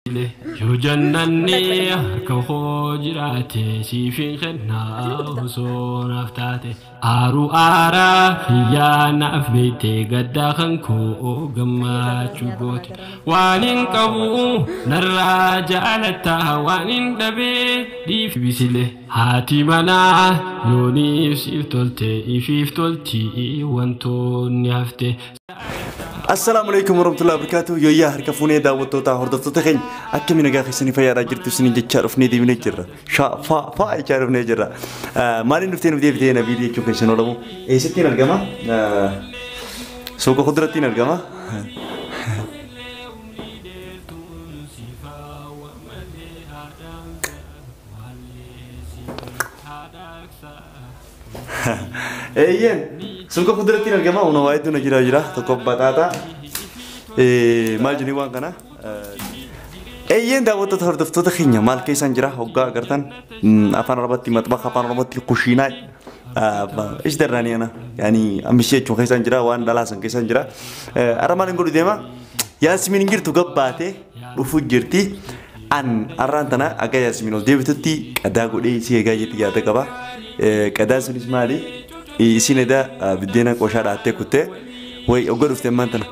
Yoo jannanni harka koo jiraate siifin kennaa osoo naaf taate aaruu aaraa hiyyaa naaf beekte gaddaa kan koo gammachuu goote waan hin qabu narraa jaalatta waan hin dhabee dhiif bisile haati manaa yooniif siif tolte ifiif tolti wantoonni hafte. Assalamu alaikum warahmatullahi wabarakatuh. Yooyyaa harka fuunee daawwattoota hordoftoota keenya akkamiin nagaa keessanii fayyaadhaa jirtu isiniin jechaa dhufnee deemnee jirra. Shaa faa faa jechaa dhufnee jirra. Maaliin dhuftee nuuf deebitee Nabiil jechuun keessan oolamu. Eessattiin argama? Suuqa kudurattiin argama. Eeyyeen suuqa kudurattiin argama. Una waa hedduun jira jira. Tokko bataataa. Maal jenni waan kana? Eeyyeen daawwattoota hordoftoota keenya maal keessan jira hoggaa agartan afaan Arabaatti maxbaxa afaan Oromootti kushiinaa ish darraanii ana yaani ammishee jechuun keessan jira waan dhalaasan keessan jira. Arra maal hin godhu deema? Yaasmiin hin jirtu gabbaatee dhufuu jirti. An arraan tana akka Yaasmiin ol deebitutti qadaa godhee isii eegaa jetti yaada qaba. Qadaan sunis maali? Isiin edaa biddeena qoshaa dhaattee kuttee way ogga dhufte ammaan tana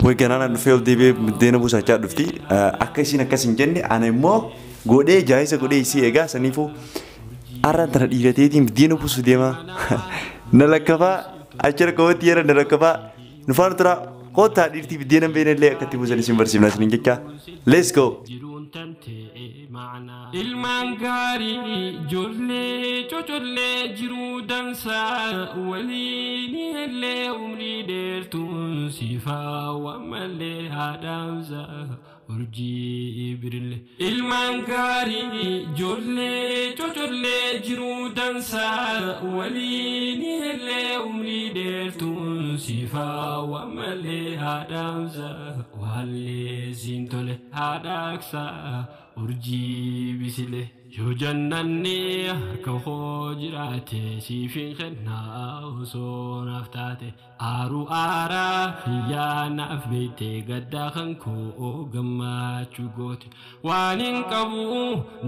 way ganaanaan dhufee ol deebi'ee biddeena buusachaa dhufti. Akka isiin akkas hin jenne ana immoo godhee jaayisa godhee isii eegaa saniifuu arraan tana dhiirateetiin biddeena buusu deema. Na lakkafaa achi rakkawatti yeera na lakkafaa nu faana tura kottaa dhiirtii biddeena hin beekne illee akkatti buusan isin barsiifna isiniin jecha. Let's go. Ilmaan gaarii ijoollee cocollee jiruu dansaa waliin illee umrii dheertuun siifaa waan malee haadhaamsa urjii birile. Ilmaan gaarii ijoollee cocollee jiruu dansaa waliin illee umrii dheertuun siifaa waan malee haadhaamsa waallee siin tole haadhaaksaa urjii bisile. Yoo jannanni harka koo jiraate siifin kennaa osoo naaf taate aaruu aaraa hiyyaa naaf beekte gaddaa kan koo gammachuu goote waan hin qabu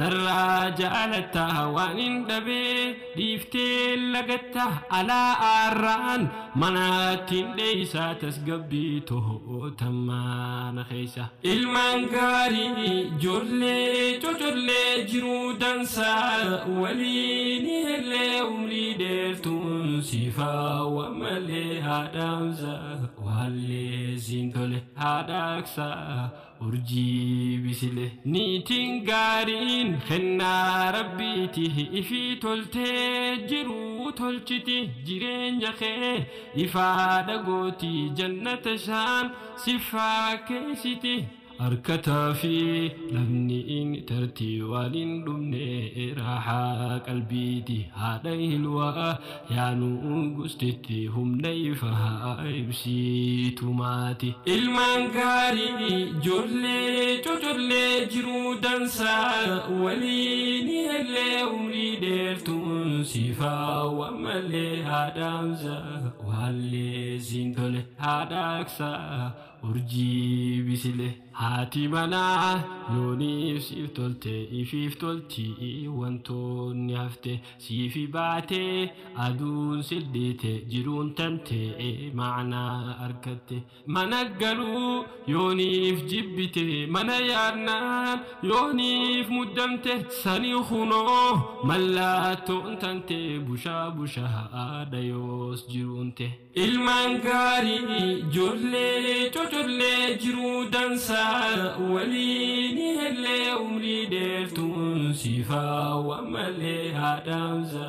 narraa jaalatta waan hin dhabee dhiiftee lagatta alaa aarraan manattiin dheeysaa tasgabbii to'otamaa keessa. Ilmaan gaarii ijoollee cocollee jiruu dansaa waliin illee umrii dheertuun siifaa waan malee haadhaamsa waallee siin tole haadhaaksaa urjii bisile. Niitiin gaariin kennaa rabbiiti ifii toltee jiruu tolchiti jireenya kee ifaadha gooti jannata isaan sifaa keessiti. Harkataa fi lafni inni tartii waliin dhumne raaxaa qalbiiti haadha hilwaa yaanuu gustetti humna ifaa ibsitu maati. Ilmaan gaarii ijoollee cocollee jiruu dansaa waliin illee umrii dheertuun siifaa waan malee haadhaamsa waallee siin tole haadhaaksaa urjii bisile. Haati manaa yooniif siif tolte ifiif tolti wantoonni hafte siifi baatee aduun silliite jiruun tantee ma'anaa argatte. Mana galuu yooniif jibbite mana yaadnaan yooniif muddamte sanii kunoo mallattoon tantee bushaa bushaa dhayoos jiruunte. Ilmaan gaarii ijoollee cocollee jiruu dansaa waliin illee umrii dheertuun siifaa waan malee haadhaamsa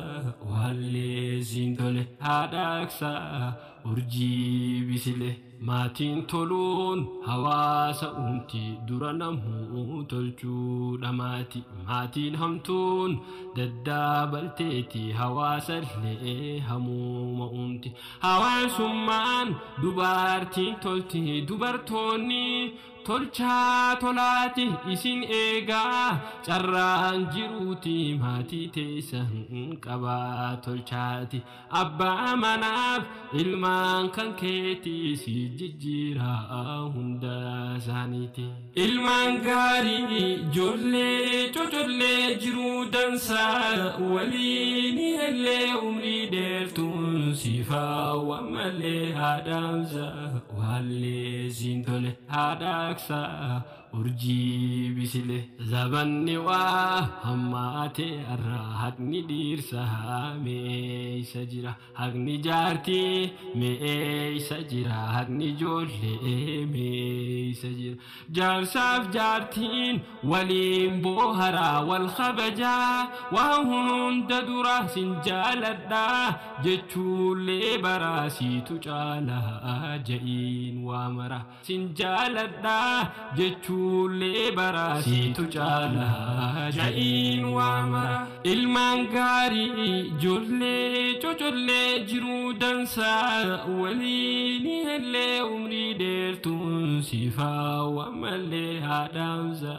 waallee siin tole haadhaaksaa urjii bisile. Maatiin toluun hawaasa uumti dura namuu tolchuudha maati. Maatiin hamtuun daddaabalteeti hawaasa illee hamuuma uumti. Hawaasummaan dubartiin tolti dubartoonni Tolchaa tolaati isin eegaa carraan jiruuti maatii teessan qabaa tolchaati abbaa manaaf ilmaan kan keetii si jijjiiraa hunda isaaniiti. Ilmaan gaarii ijoollee cocollee jiruu dansaa waliin hellee umrii dheertuun sifaa malee haadhaamsa waallee siin tole haadha urjii bisile zabanni waa hammaate irraa haqni dhiirsaa meeysa jira haqni jaartii meeysa jira haqni ijoollee meeysa jira jaarsaaf jaartiin waliin booharaa wal kabajaa waa hunda dura sin jaaladhaa jechuullee baraasiitu caalaa ja'iin waa mara sin jaaladhaa jechuullee baraasiitu caalaa ja'iin waa mara ilmaan gaarii ijoollee cocollee jiruu dansaa waliin hellee umrii dheertuun sifaa malee haadhaamsa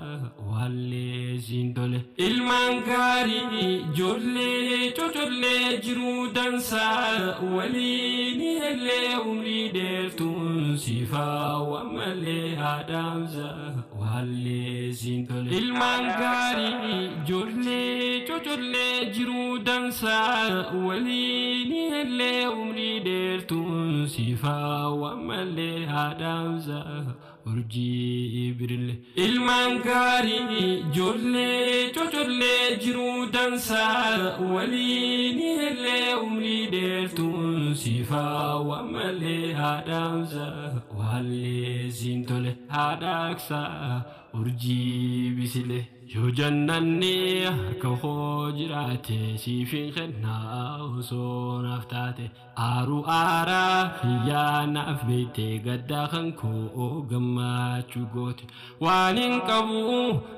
waallee siin tole ilmaan gaarii ijoollee cocollee jiruu dansaa waliin hellee umrii dheertuun sifaa malee haadhaamsa waallee siin tole ilmaan gaarii ijoollee cocollee jiruu dansaa waliin hellee umrii dheertuun sifaa malee haadhaamsa urjii birille ilmaan gaarii ijoollee cocollee jiruu dansaa waliin hellee umrii dheertuun sifaa malee haadhaamsa waallee siin tole haadhaaksa urjii bisile yoo jannanni harka koo jiraate siifin kennaa osoo naaf taate aaruu aaraa hiyyaa naaf beekte gaddaa kan koo gammachuu goote waan hin qabu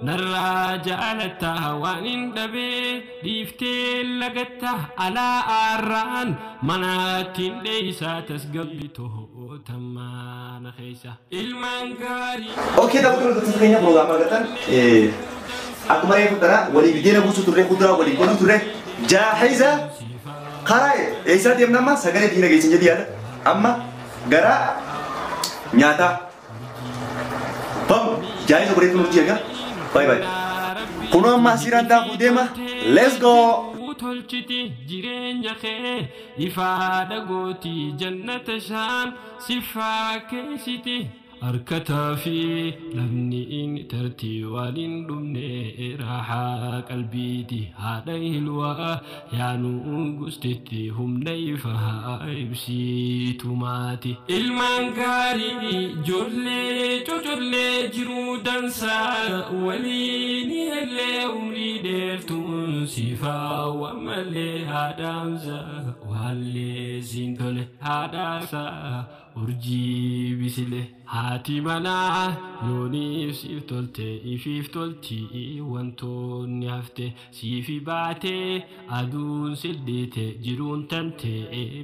narraa jaalatta waan hin dhabee dhiiftee lagatta alaa aarraan manattiin dheeysaa tasgabbitoo tammaana keessa ilmaan gaarii. Okay, daawwattoota keenya pirogiraama argatan akkuma reefu tana walii bideena buusuu turre kuduraa walii godhuu turre jaahiza karaa eessaa deemna amma sagalee diina geessin jedhi yaada amma gara nyaataa bam jaahiza godheetu nuti eega bye bye kunoo amma asirraan daakuu deema let's go. Tolchiti jireenya kee ifaadha gooti jannata shaan sifaa keessiti harkataa fi lafni inni tartii waliin dhumne raaxaa qalbiiti haadha hilwaa yaanuu gustetti humna ifaa ibsitu maati. Ilmaan gaarii ijoollee cocollee jiruu dansaa waliin hellee umrii dheertuun sifaa malee haadhaamsa waallee siin tole haadhaaksa urjii bisile haati manaa yooniif siif tolte ifiif tolti wantoonni hafte siifi baatee aduun sildeete jiruun tante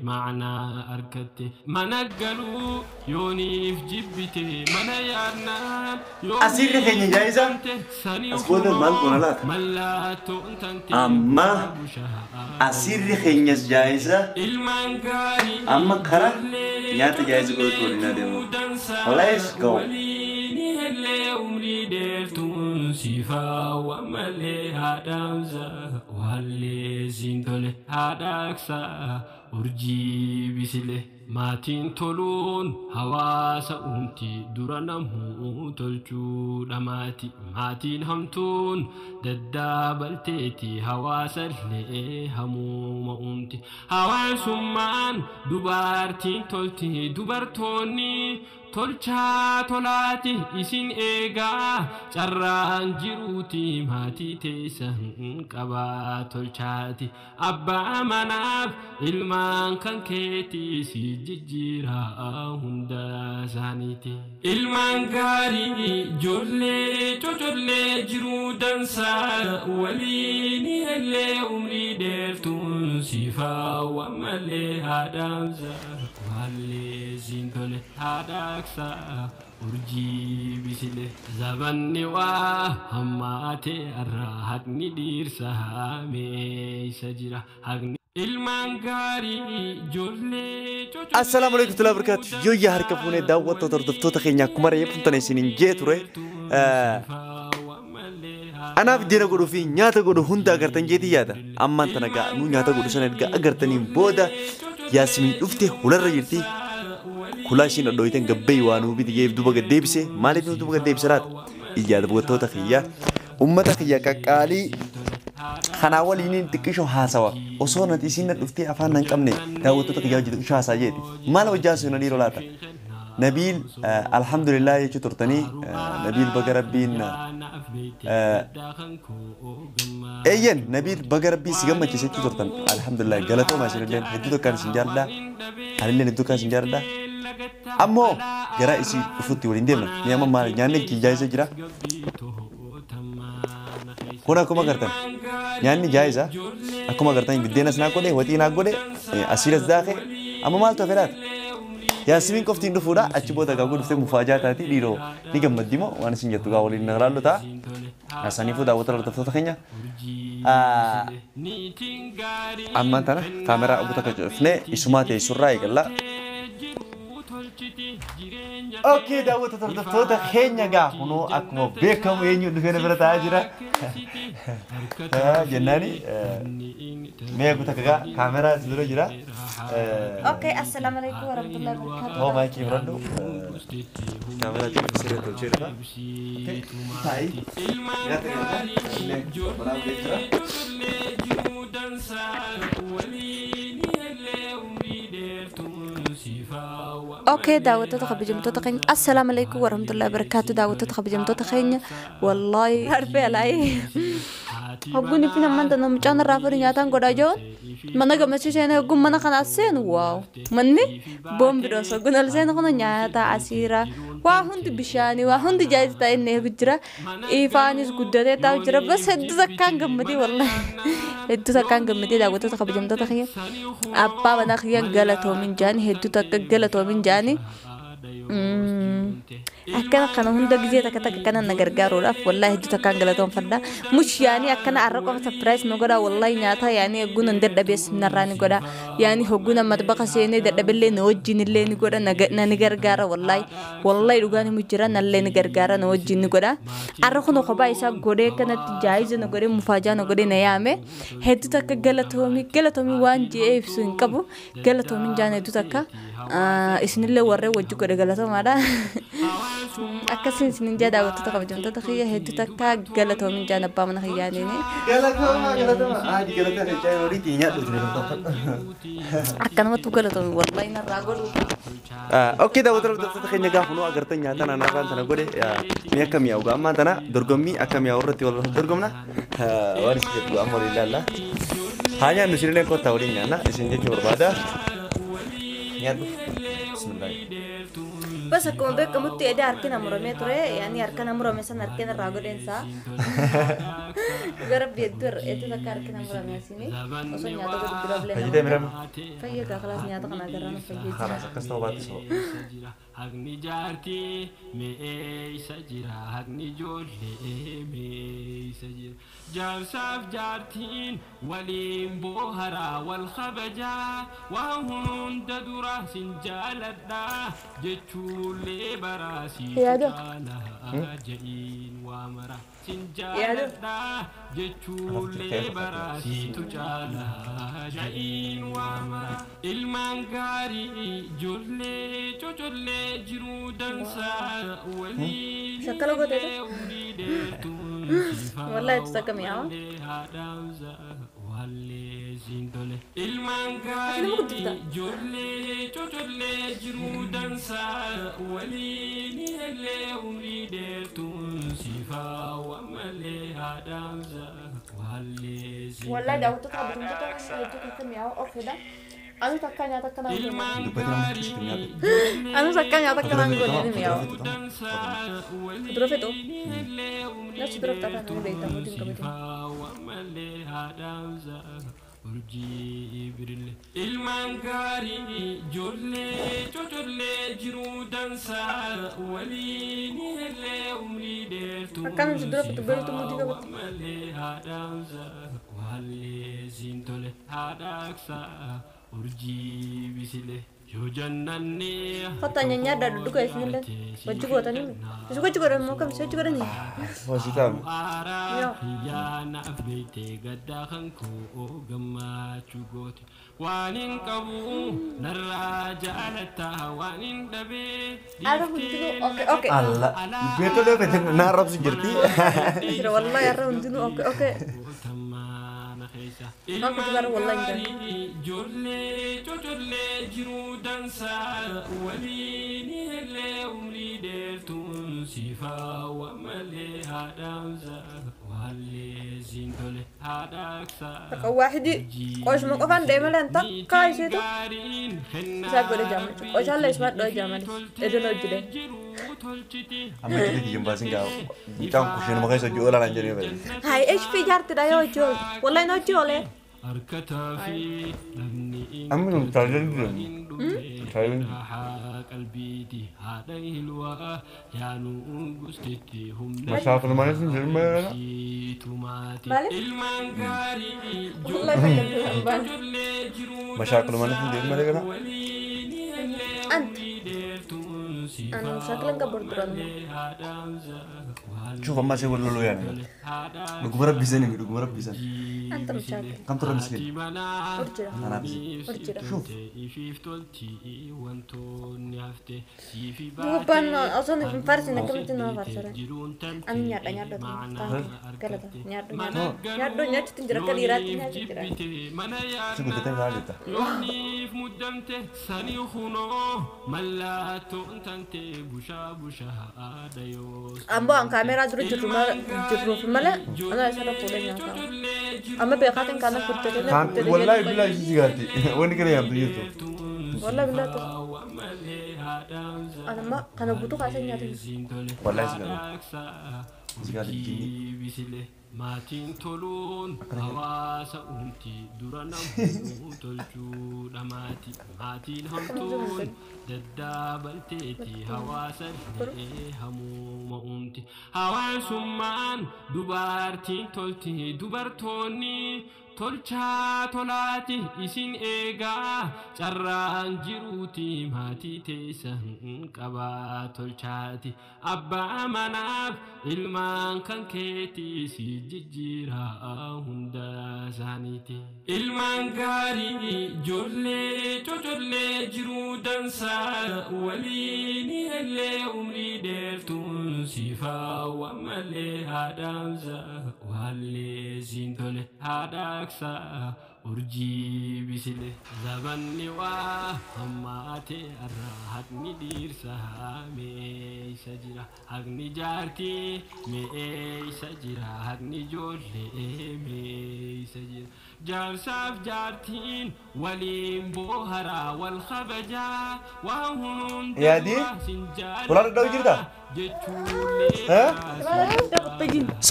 ma'anaa argatte mana galuu yooniif jibbite mana yaadnaan Asirri keenya jaayiza as booda maal goona laata? mallattoon tante Amma asirri keenyas jaayiza ilmaan gaarii amma karaa nyaata jaayiza godhatu waliin adeemu. Let's go. Waliin hellee umrii dheertuun sifaa malee haadhaamsa waallee siin tole haadhaaksa urjii bisile maatiin toluun hawaasa uumti dura namuu tolchuudha maati maatiin hamtuun daddaabalteeti hawaasa illee hamuuma uumti hawaasummaan dubartiin tolti dubartoonni tolchaa tolaati isin eegaa carraan jiruuti maatii teessan qabaa tolchaati abbaa manaaf ilmaan kan keetii si jijjiiraa hunda isaaniiti. Ilmaan gaarii ijoollee cocollee jiruu dansaa waliin hellee umrii dheertuun sifaa malee haadhaamsa waallee siin tole haadhaaksa Urjii bisile zabanni waa hammaate irraa haqni dhiirsa meeysa jira haqni ilmaan gaarii ijoollee. Assalaamu alaikum warahmatullahi wabarakatuh. Yooyyaa harka fuunee daawwattoota hordoftoota keenya akkuma reeffantan isiniin jee ture. Anaaf diina godhuu fi nyaata godhu hunda agartan jeetii yaada. Ammaan tana gaa nu nyaata godhu sana erga agartaniin booda Yaasmiin dhufte hularra jirti. Kulaa ishiin dhodhooytan gabbee waa nuu biti jeef duuba gad deebise. Maaliif nu duuba gad deebise laata? Ijaa daawwattoota kiyya. Uummata kiyya qaqqaalii kanaa waliin xiqqishoo haasawa. Osoo nati isiin na dhuftee afaan nan qabne daawwattoota kiyya hojii xiqqishoo haasaa jeeti. Maal hojjaa sun dhiiroo laata? Nabiil alhamdulillah jechuu turtanii Nabiil baga rabbiin eeyyen Nabiil baga rabbiin si gammachiise jechuu turtan alhamdulillah galatooma isinilleen hedduu tokkaan isin jaalladha anilleen hedduu tokkaan isin jaalladha ammoo gara isii dhufutti waliin deemna ni amma maal nyaanni jaayisa jira kun akkuma agartan nyaanni jaayisa akkuma agartan biddeenas naa godhe waxii naa godhe asiiras daakee amma maaltu hafe laata? Yaasmiin qoftiin dhufuudha achi booda gaaguu dhuftee mufaajaa taati dhiiroo ni gammaddi moo waan isin jettu gaa waliin nagaraalloo ta'a. Saniifuu daawwattoota hordoftoota keenya ammaan tana kaameraa ogu takka cufnee isumaa teessurraa eegalla. Okay daawwattoota hordoftoota keenya gaa kunoo akkuma beekamu eenyu dhufee na bira taa'aa jira. Jennaani mee ogu takka gaa kaameraa as dura jira. Okay, assalamu alaikum warahmatullahi wabarakatuh. Oh, maikii fudhadhu. Kaameraa cufee siree tolchee dhufa. Taa'i. Nyaata nyaata. Illee balaa jira. Okay, daawwattoota kabajamtoota keenya assalaamu alaikum warahmatullahi wabarakatuh. Daawwattoota kabajamtoota keenya wallahi harfee alaayi. Hogguun ifin ammaan tana mucaan irraa fuudhu nyaataan godhaa jiruun mana gammachiisee hogguun mana kana as seenu waaw manni boombi dhoosa hogguun ol seenu kuna nyaata asiira waa hundi bishaanii waa hundi jaayisa ta'e inni eegu jira ifaanis guddatee taa'u jira bas hedduu takkaan gammadee wallahi hedduu takkaan gammadee daawwattoota kabajamtoota keenya abbaa manaa kiyya galatoomin jaani hedduu takka galatoomin jaani. Akkana kana hunda gisee takka takka kana na gargaaruudhaaf wallahi hedduu takkaan galatoonfadha. Mush yaani akkana arra qofa surprise nu godha wallahi nyaata yaani hogguun hin dadhabees narraa ni godha yaani hogguun matbaqa seenee dadhabillee na wajjin illee ni godha na ni gargaara wallahi wallahi dhugaan himu jira nallee ni gargaara na wajjin ni godha. Arra kun kophaa isaa godhee kanatti jaayiza na godhee mufaajaa na godhee na yaame hedduu takka galatoomi galatoomi waan je'ee ibsu hin qabu galatoomin jaan hedduu takka isinillee warreen wajji godhe galatoomaadha. Akkasiin isinin jaa daawwattoota kabajamtoota kiyya hedduu takka galatoomin jaan abbaa mana kiyyaaniini. Galatooma galatooma. Haadi galataa kan jaayee horiitii nyaadhu ture. Akkanumatti galatoomi wallahi narraa godhu. Okay daawwattoota hordoftoota keenya gaafa nuu agartan nyaata naannoo afaan tana godhe ni akka mi'aawu gaa ammaan tana dorgommii akka mi'aawu irratti wal dorgomna waan isin jettu amma waliin ilaalla. Haa nyaannu isinillee kottaa waliin nyaanna isin jechuu barbaada. Nyaadhu. Bismillaahi. Bas akkuma beekamutti edda harkina muramee ture yaani harkina murame san harkina irraa godheensaa. Gara hedduu hedduu takka harkina murame asiini osoo nyaata godhu bira bilee. Fayyadee mirame. Fayyadaa kalaas nyaata kana agarraa nu fayyadee. Kalaas akkas ta'uu baate soo. Haqni jaartii meeysa jira haqni ijoollee meeysa jira jaarsaaf jaartiin waliin booharaa wal kabajaa waan hunda dura sin jaaladhaa jechuullee baraa si caalaa ja'iin waa mara sin jaaladhaa jechuullee baraa siitu caalaa ja'iin waa mara ilmaan gaarii ijoollee cocollee jiruu dansaa waliin Shakkala gooteetu? Wallahi hedduu takka mi'aawa. Ilmaan gaarii ijoollee cocollee jiruu dansaa waliin illee umrii dheertuun sifaa malee haadhaamsa wallee siin. Wallahi daawwattoota kabajamtoota hedduu takka mi'aawa ofiidha. Anu takka nyaata akkanaa hin Ilmaan Dubbatiin amma gaarii akkasitti nyaadhu. Anu takka nyaata akkanaa hin godhe ni mi'aawa. Kudura fedhu? Nafsi dura fixataa nama beektaa mootiin qabatin. malee haadhaamsa. Urjii birille ilmaan gaarii ijoollee cocollee jiruu dansaa waliin hellee umrii dheertuu Akkanum si dura kutu mutii qabatti. Malee haadhaamsa waallee siin tole haadhaaksa urjii bisile yoo jannannee Kottaa nyaadhaa dudduka isinillee. Wajji gootanii. Isin wajji godhan moo kam si wajji godhanii? Hoositaame. Aaraa yaanaaf beektee gaddaa kan koo gammachuu goote waan hin qabu narraa jaalatta waan hin dhabee Arra hundinuu okay okay. Alla. Beektota beekte na arrabsu jirti. Jira wallahi arra hundinuu okay okay. Gootammaana keessa Maal kutu bara wallahi hin jiran. Ijoollee cocollee jiruu dansaa waliin hellee umrii dheertuun siifaa malee haadhaamsa waallee siin tole haadhaaksa. Takka waahidi qoshuma qofaan deema leen takka isheetu isaa godhe jaammachu. Qoshaallee isumaan dho'e jaamalis. Edona hojii Amma itti kiyyan baasin gaa. Mucaan kusheenuma keessa hojii oolaan hin jedhee fayyadu. Hai HP jaartidha yoo hojii oolu. Wallahi na hojii oolee. Harkataa fi namni Amma nu taajilli jiran. Taajilli. Qalbiiti haadha hilwaa yaanuu gustetti humna Mashaafilmaanis hin jiru malee. tumaati Maaliif? ilmaan gaarii Wallahi fayyadamtuu hin baane. ijoollee jiruu Mashaakilmaanis hin jiru malee kana. waliin hellee Ant. umrii dheertuun Anu shaakilan qabu duraan. haadhaamsa Shuuf ammaa ishee wal loluu yaani. Dhuguma rabbisan himi dhuguma rabbisan. Anta mushaakil. Kamtu irra miskiin? Urjira. Anaaf isin. Urjira. Shuuf. Ifiif tolti wantoonni hafte siifi Gubbaan osoo hin farsine akkamitti nama farsare? jiruun Ani nyaadha nyaadha galata nyaadhu nyaadhu nyaadhu nyaachuutti hin jira akka dhiiraatti nyaachuutti jira. Mana Si guddatee maal jetta? Yooniif muddamte sanii kunoo mallattoon tante bushaa bushaa aadayoo. Amboo an kaameeraa dura jirru jirruuf malee ana isarra fuudhee nyaataa. Amma beekaatiin kana guddatee Kaan wallahi billahi ishii sigaatti. Wanni kana yaamtu jirtu. Wallahi billahi ta'u. Ani amma kana guutuu kaasee nyaatu. Wallahi sigaatti. Sigaatti jinni. Maatiin toluun hawaasa umti dura namuu tolchuudha maati. Maatiin hamtuun daddabalteeti hawaasa illee hamuuma umti. Hawaasummaan dubartiin tolti dubartoonni tolchaa tolaati isin eegaa carraan jiruuti maatii teessan qabaa tolchaati. Abbaa manaaf ilmaan kan keetii si jijjiiraa hunda isaaniiti. Ilmaan gaarii ijoollee cocollee jiruu dansaa waliin hellee umrii dheertuun siifaa malee haadhaamsa waallee siin tole haadhaaksa urjii bisile zabanni waa hammaate arra haqni dhiirsaa meeysa jira haqni jaartii meeysa jira haqni ijoollee meeysa jira jaarsaaf jaartiin waliin booharaa wal kabajaa waa hunda Yaadii? sin jaalladha Fulaan iddoo jirtaa? jechuullee Eh?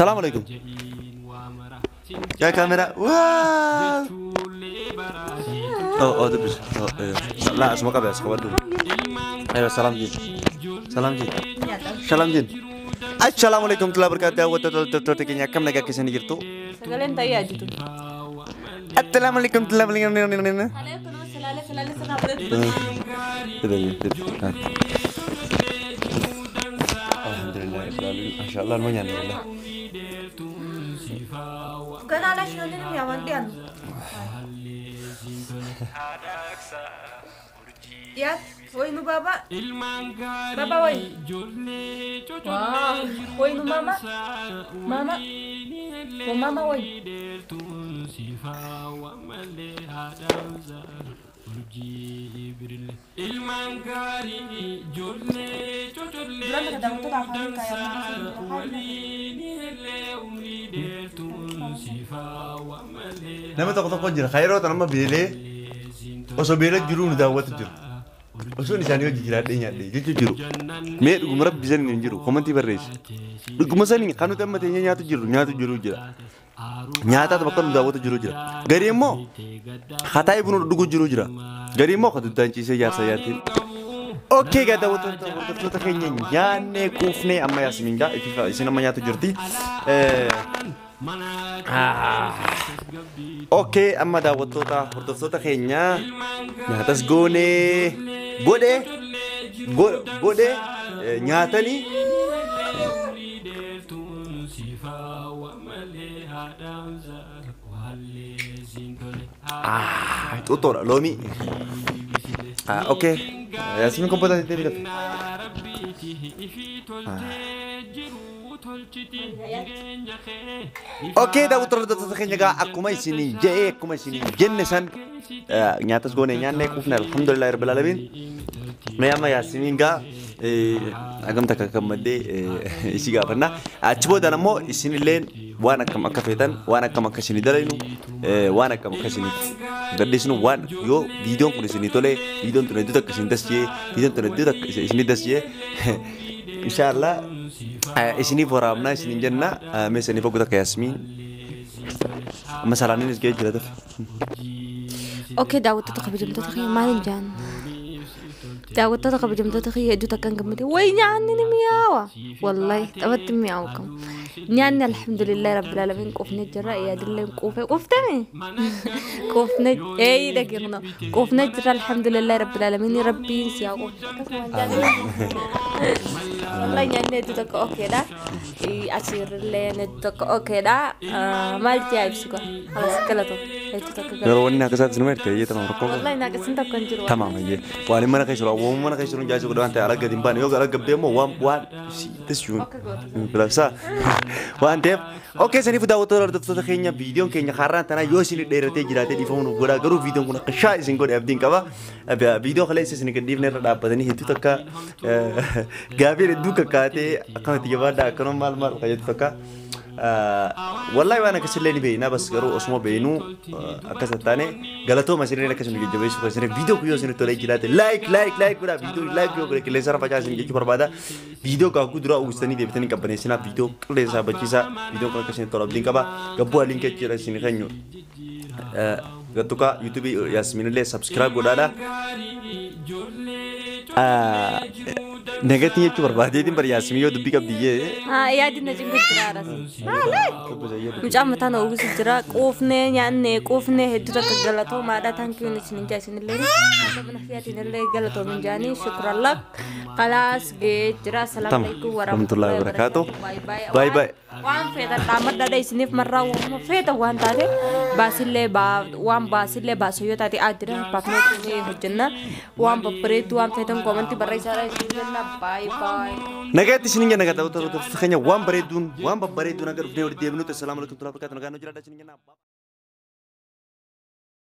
Salaam alaikum. je'iin waa mara sin Yaa kaameraa. Waa. jechuullee baraa Oh oh dubbis. Oh la asuma qabe as qabadhu. Ayo salam jin. Salam jin. Salam jin. Assalaamu alaikum warahmatullahi wabarakatuh. Daawwattoota hordoftoota keenya akkam nagaa keessanii jirtu? Sagaleen ta'ee ajitu. Assalaamu alaikum warahmatullahi wabarakatuh. Alhamdulillah rabbil alamin. Masya Allah ilma nyaanne wallah. Ganaa laashinoonni ni mi'aawan dhiyaannu. Dhiyaat wayinu baaba. Baba wayi. Waa wayinu mama. Mama. Wa mama wayi. Ilmaan gaarii ijoollee cocollee Duraan kana daawwattoota afaanii kaayaa waliin hellee umrii dheertuun siifaa malee Nama tokko tokko jira. Yeroo tan amma beelee osoo beelee jiruu nu daawwatu jiru. Osoo isaanii hojii jiraadhee nyaadhee jechuu jiru. Mee dhuguma rabbi saniin hin jiru. Komantii barreessi. Dhuguma saniin kan nuti amma teenyee nyaatu jiru nyaatu jiru jira. Nyaataatu bakka nu daawwatu jiru jira. Garii immoo hataa'ee buna dhuguu jiru jira. Garii immoo kan ciisee jaarsa jaartiin. Okay, gaa daawwattoota hordoftoota keenya nyaannee quufnee amma Yaasmiin gaa isin amma nyaatu jirti. Okay, amma daawwattoota hordoftoota keenya nyaatas goonee godhee godhee nyaatanii. Xuxxoodha loomii. Okay. Yaasmiin kompoota teebii lafe. Okay, daawwattoota keenya gaa akkuma isinii je'ee akkuma isinii jenne san nyaatas goone nyaannee quufne alhamdulillah rabbil alamin. Mee amma Yaasmiin gaa hagam takka gammaddee isii gaafanna. Achi boodaan ammoo isinilleen waan akkam akka feetan waan akkam akka isinii dalaynu waan akkam akka isinii gadhiisnu waan yoo viidiyoon kun isinii tole viidiyoon tun hedduu takka isin dasjee viidiyoon tun hedduu takka isinii dasjee inshallah isiniif waraabnaa isiniin jenna. Mee isiniif hoggu takka Yaasmiin amma salaaniinis ga'ee jira tafe. Okay, daawwattoota kabajamtoota keenya maal hin jaan? Daawwattoota kabajamtoota kiyya hedduu takkaan gammade. Way nyaanni ni mi'aawa. Wallahi taphatti mi'aawu kam. Nyaanni alhamdulillahi rabbil alamin quufnee jirra. Yaadillee quufee quuftame. Quufnee ee dhageerna. Quufnee jirra alhamdulillahi rabbil alamin rabbiin si haa quufne. Wallahi nyaanni hedduu takka okeedha. Asirrillee hedduu takka okeedha. Maal jaa ibsu gaa? Halas galatoo. Hedduu takka galatoo. Yeroo wanni akka isaatti nu meerte eeyyee tamam rakkoo. Wallahi naaqasin takka hin jiru. Tamam eeyyee. Waan mana keessa jiru waan mana keessa jiru jaasii godha waan ta'e ala gadi hin baane yoo ala gabbee immoo waan waan tasjuun bilabsaa waan ta'eef. Okay, saniif daawwattoota hordoftoota keenya viidiyoon keenya har'aan tanaa yoo isin dheeratee jiraatee dhiifamu nuuf godhaa garuu viidiyoon kun akka shaa isin godhe abdiin qaba. Viidiyoo kaleessa isin gad dhiifne irra dhaabbatanii hedduu takka gaafii hedduu kakkaatee akkanatti jabaadhaa akkanuma maal maal fayyadu takka. Wallahi waan akkasillee ni beekna bas garuu osuma beeknuu akkas taane galatooma isinillee akkasuma jajjabeessuu keessanii viidiyoo kun yoo isin tolee jiraate like like like godhaa viidiyoo like yoo godhe qilleensa irra facaasaa isin jechuu barbaada. Viidiyoo gaaguu duraa uwwistanii deebitanii qabbaneessinaa viidiyoo qilleensa bachiisaa viidiyoo kun akka isin tolu abdiin qaba. Gabbuu haliin keessa jira isin keenyu gattukaa yuutuubii Yaasmiinillee subscribe godhaadha. Negatiin jechuu barbaadeetiin bari Yaasmiin yoo dubbii qabdiyyee. Yaadin na cinqu jira aras. Maali? Mucaan mataan uwwisu jira. Quufnee nyaannee quufnee hedduu takka galatoomaadha. Thank you isin jaa isinillee. Sabna fiyaatinillee galatoomin jaanii shukran lak. Khalaas ga'ee jira. Assalaamu alaikum warahmatullahi wabarakatuh. Bye bye. Waan feetan dhaamadhaadha isiniif marraa waan feetan waan taate baasillee waan baasillee baasu yoo taate addira baafnee hojjenna waan babbareedu waan feetan koomantii barreessaadha isin jenna. Bye bye. Nagaatti isinin jenna daawwattoota keenya waan bareeduun waan babbareeduun akka dhufnee walitti deebinutti assalaamu alaikum warahmatullahi wabarakatuh. Nagaan nu jiraadha isinin jenna.